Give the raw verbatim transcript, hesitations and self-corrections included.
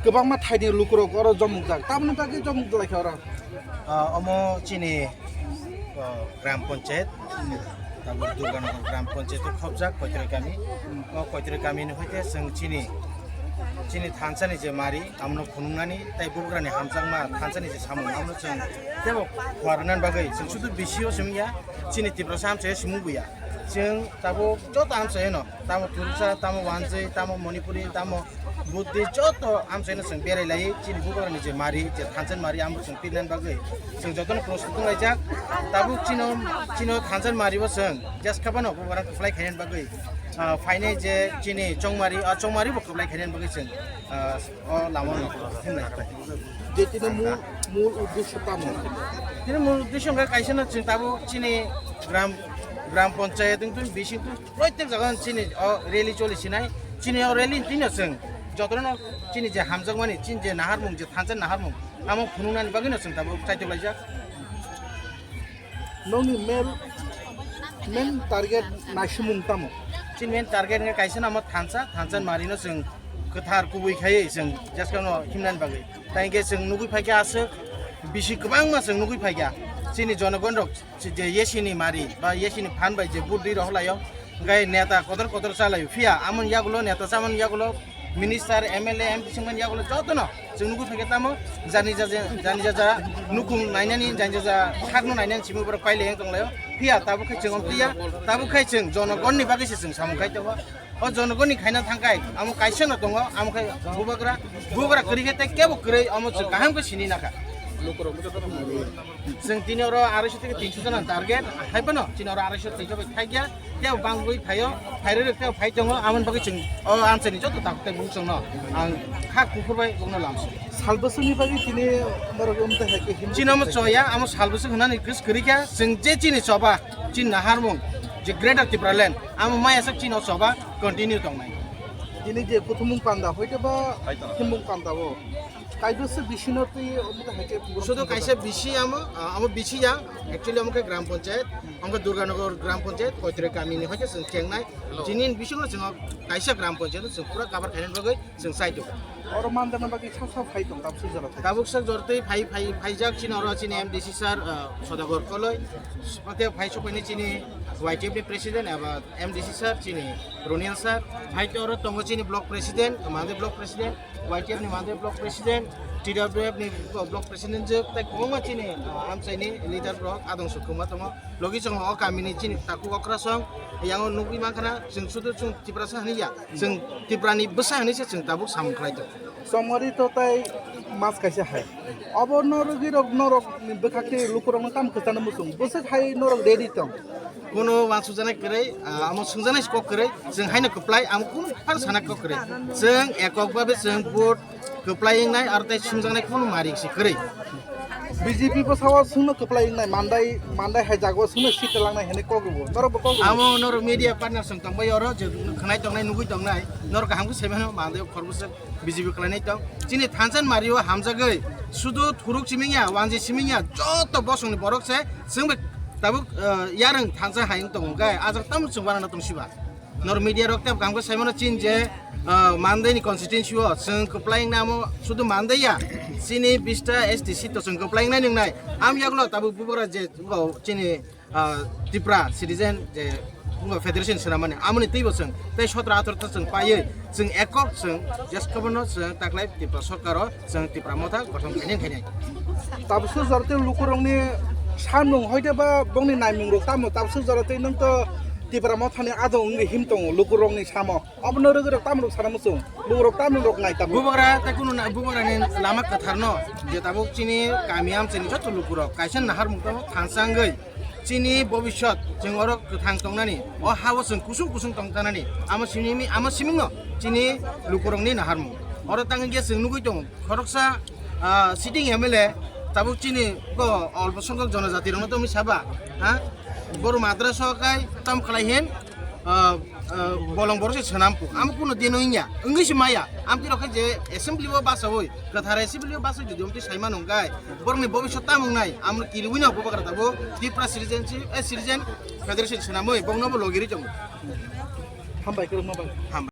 Kwbangma thaini lukurok oro jomukjak. Tamoni bagwi jomuk lai kha oro? Ah, omo chini, ah, gram panchayat, tabuk Durganagar gram panchayat o khobjak Koitroi kami. O Koitroi kami ni hoite chwng chini, chini thansa ni je mari, amno phunuknani tei bubagrani hamjakma thansa ni je samung, amno chwng tebo phuarnani bagwi chwng sudu bisi o simi ya, chini Tiprasa amchai o simi buya. Chwng tabuk joto amchai no, tamo Thursa, tamo Wanjwi, tamo Manipuri, tamo Buddhist, joto amchaino chwng berai lai, chini bubagrani je mari, je thansa ni mari, amo chwng pirnani bagwi chwng jotono prostut wng laijak. Tabuk chino, chino thansa ni mari bo chwng jes kha phano bubagra kwplai khainani bagwi, ah, phainai je chini chongmari, ah, chongmari bo kwplai khainani bagwi chwng, ah, o lama no thumlai. Je tini mul, mul uddesho tamo? Tini mul uddesho wngkha kaisa no chwng tabuk chini gram, gram panchayat wngtong, bising tong, proitek jaga chini o rally choli sinai, chini o rally tini chwng jotono chini je hamjakmani, chini je naharmung, je thansa naharmung, amo phunuknani bagwi no chwng tabuk chaitok laijak. Nokni main, main target naisimung tamo? Chini main target wngkha kaisa no amo thansa, thansa ni mari no chwng kwthar kubui khaiwi chwng jeska no himnani bagwi. Tai hwnkhe chwng nugwi phaikha aswk bisi kwbangma chwng nugwi phaikha. Chini jonogon rok je yesini mari ba yesini phan bai je vote rwi rok laio, hwnkhe neta kotor kotor chalaio. Phiya amoni yagulo neta chamani yagulo minister, M L A, M P singmani yagulo jotono chwng nugwi phaikha tamo jani jaja, jani jaja nukhung nainani, jani jaja sakno nainani simi borok pailai wng tonglaio. Phiya tabuk khai chwng amtwiya, tabuk khai chwng jonogonni bagwi se chwng samung khai tongo. O jonogonni khaina thangkhai, amo kaisa no tongo, amo khai bubagra, bubagra kwrwi khe tei kebo kwrwi, amo chwng kaham khe sini nakha. Chwng tini oro arai sho theke tin sho jona target, hai phano chini oro arai sho tin sho bai thai kya, tei bangwi phaio, phairwi rok tei phai tongo, amoni bagwi chwng o amchaini joto takhuk tei bukhuksongno ang kha kuphur bai bokno lamsio. Salbwswkni bagwi tini norok wngtwi hai khe himwi Chini omo tongthai. Choya, amo salbwswk hwnani kwrwi kha, chwng je chini choba, chini naharmung, je Greater Tipraland, amo maya sak chini o choba continue tongnai. Tini je kuthumung panda, hoite ba himung panda o. Kaibwswk bisino twi omo hai khe borok Sudo tongthai. Kaisa bisi amo, ah, amo bisi ya, actually amo khe gram panchayat, amo khe Durganagar gram panchayat, Koitroi kamini hoite chwng chengnai. Hello. Chini bisingo chwng kaisa gram panchayat chwng pura cover khainani bagwi chwng chai tongo. Oro manjakna bagwi sak sak phai tong, tabuk suk jora thai. Tabuk sak jora twi phai, phai, phaijak chini oro chini M D C sir, ah, Sodagar Koloi, pate phai sokphaini chini Y T F ni president eba M D C sir chini Roniel sir, phai te oro tongo chini block president, Mandai block president, Y T F ni Mandai block president, T W F ni block president jwk, tei kwbangma chini, ah, amchaini leader rok adong suk kwma tongo. Logi chwng o kamini chini takhuk okrasong, yango nugwi mankha na, chwng sudu chwng Tiprasa hwnwi ya, chwng Tiprani bwsa hwnwi se chwng tabuk samung khlai tongo. Chongmari to tai mas kaisa hai. Obo norok girok norok ni bwkhak tei lukurok no tamo kwchangno muchung. Bwswk hai norok ready tong. Kono wansukjaknai kwrwi, ah, amo swngjaknai kok kwrwi, chwng haino kwplai, amo kunu phano sana kok kwrwi. Chwng ekok babe chwng vote kwplai wngnai, aro tei swngjaknai kunu mari se kwrwi. B J P bwsao swngno kwplai wngnai, Mandai, Mandai hai jagao swngno seat langnai hwnwi kok rwo. Norok bo kok rwo. Amo norok media partner chwng tongbai oro, je khwnai tongnai, nugwi tongnai, norok kaham khe sai mano, Mandai o khoroksa B J P kwlainai tong. Chini thansa ni mari o hamjagwi sudu thuruk siming ya, wanji siming ya, joto bosong ni borok se chwng bai tabuk, eh, yarwng thansa hai wng tongo, hwnkhe ajak tamo chwng wanano tong siba. Nor media rok tei kaham khe sai mano chini je, ah, Mandai ni constituency o chwng kwplai wng nai amo sudu Mandai ya, chini bista S T seat o chwng kwplai wng nai nung nai. Am yagulo tabuk bubagra je, o, chini, ah, Tripura citizen je, o, federation swnam mani amoni teibo chwng tei sotro atharo ta chwng paiwi chwng ekok chwng jes kobono chwng taklai Tripura sorkar o chwng Tipra Motha gothon khainai khainai. Tabuk suk jora tei lukurokni samung hoite ba bongni naimung rok tamo tabuk suk jora tei nwng to Tipra Mothani adong wngwi him tongo lukurokni samo. Obono rwgwi rok tamo rok sana muchung. Lukurok tamo rok nai tabuk. Bubagra tei kunu na-, bubagrani lama kwtharno je tabuk chini kami amchaini joto lukurok kaisa naharmung tongo thansa wngwi chini bobiswt chwng oro kwthang tongnani, o ha-o chwng kusung kusung tongtanani, amo simi, amo simingno chini lukurokni naharmung. Oro tangwi khe chwng nugwi tongo, khoroksa, ah, sitting M L A tabuk chini bo olpo songkhok jonojati rokno tongwi saba, ha? Boro madrasa o kai tam khlai hin, ah, ah, bolong borok se swnam kuk. Amo kuno dino wngya, wngwi se maya. Amtwi rok khe je assembly o basawi, kwthar assembly o basawi jodi amtwi sai mano wngkha, borokni bobiswt tamo wngnai, amo kiriwino bubagra tabuk Tripura Citizenship, eh, Citizen Federation swnamwi bokno bo logirwi tongo. Hambai kwrwngma bai. Ham.